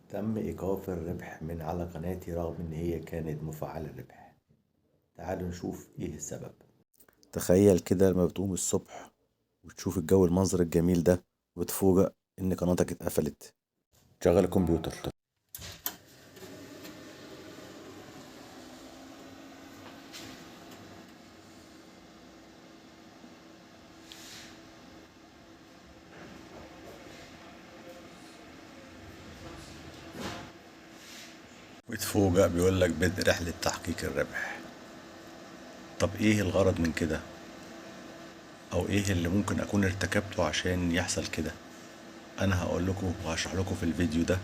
تم إيقاف الربح من على قناتي رغم إن هي كانت مفعلة الربح. تعالوا نشوف إيه السبب. تخيل كده لما بتقوم الصبح وتشوف الجو المنظر الجميل ده وتفوجئ إن قناتك اتقفلت. شغل الكمبيوتر. وتفوجئ بيقول لك بدء رحلة تحقيق الربح. طب ايه الغرض من كده؟ او ايه اللي ممكن اكون ارتكبته عشان يحصل كده؟ انا هقول لكم وهشرح لكم في الفيديو ده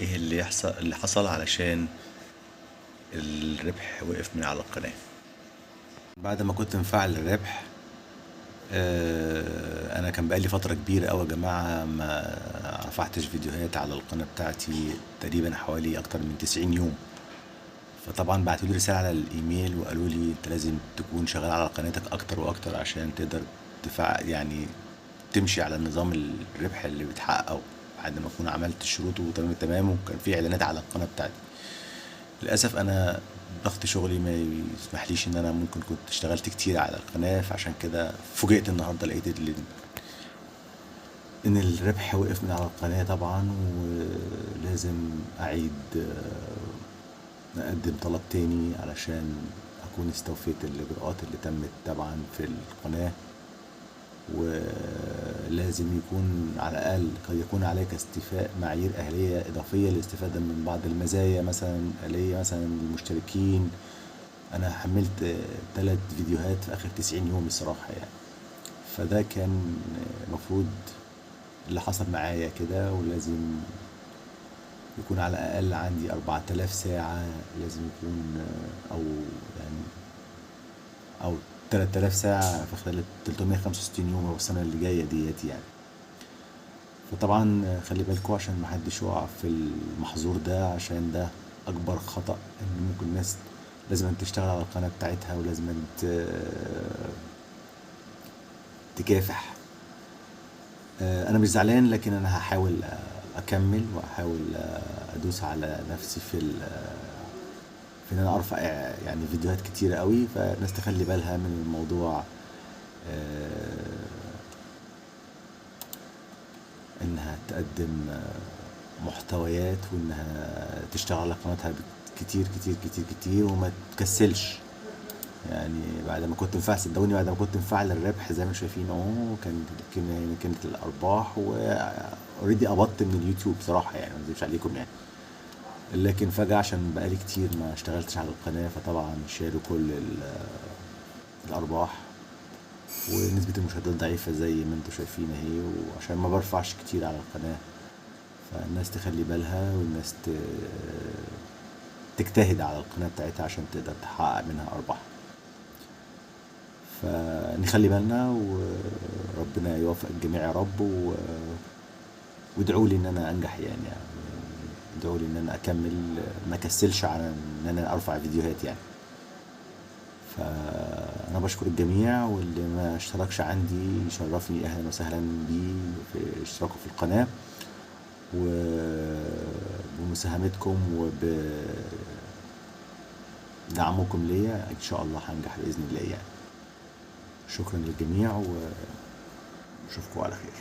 ايه اللي حصل علشان الربح وقف من على القناة. بعد ما كنت مفعل الربح، انا كان بقالي فترة كبيرة قوي يا جماعة ما رفعتش فيديوهات على القناة بتاعتي، تقريبا حوالي اكتر من 90 يوم. فطبعا بعتوا لي رسالة على الايميل وقالوا لي انت لازم تكون شغال على قناتك اكتر واكتر عشان تقدر يعني تمشي على نظام الربح اللي بتحققه بعد ما اكون عملت الشروط وتمام التمام، وكان في اعلانات على القناة بتاعتي. للاسف انا ضغط شغلي ما يسمحليش ان انا ممكن كنت اشتغلت كتير على القناة، فعشان كده فوجئت النهارده لقيت ان الربح وقف من على القناة طبعا، ولازم اعيد نقدم طلب تاني علشان اكون استوفيت الاجراءات اللي تمت طبعا في القناة. ولازم يكون على الاقل قد يكون عليك استيفاء معايير اهلية اضافية للاستفادة من بعض المزايا، مثلا آلية مثلا للمشتركين. انا حملت 3 فيديوهات في اخر 90 يوم الصراحة يعني، فده كان المفروض اللي حصل معايا كده. ولازم يكون على الأقل عندي 4000 ساعة، لازم يكون أو يعني أو 3000 ساعة في خلال 365 يوم أو السنة اللي جاية ديت يعني. فطبعا خلي بالكوا عشان محدش يقع في المحظور ده، عشان ده أكبر خطأ، إن ممكن الناس لازم تشتغل على القناة بتاعتها ولازم تكافح. أنا مش زعلان، لكن أنا هحاول أكمل وأحاول أدوس على نفسي في إن أنا أرفع يعني فيديوهات كتيرة قوي، فالناس تخلي بالها من الموضوع، إنها تقدم محتويات وإنها تشتغل على قناتها كتير كتير كتير كتير وما تكسلش. يعني بعد ما كنت مفعل، صدقوني بعد ما كنت مفعل الربح زي ما شايفين اهو، كانت الارباح و already قبضت من اليوتيوب بصراحة يعني، ما اكذبش عليكم يعني. لكن فجاة عشان بقالي كتير ما اشتغلتش على القناة، فطبعا شالوا كل الارباح، ونسبه المشاهدات ضعيفة زي ما انتم شايفين اهي، وعشان ما برفعش كتير على القناة. فالناس تخلي بالها والناس تجتهد على القناة بتاعتها عشان تقدر تحقق منها ارباح. فنخلي بالنا وربنا يوفق الجميع يا رب، وادعوا لي ان انا انجح يعني، ادعوا لي ان انا اكمل، ما اكسلش على ان انا ارفع فيديوهات يعني. فانا بشكر الجميع، واللي ما اشتركش عندي يشرفني، اهلا وسهلا بيه في اشتراكه في القناة وبمساهمتكم وبدعمكم ليا ان شاء الله هنجح باذن الله يعني. شكرا للجميع واشوفكم على خير.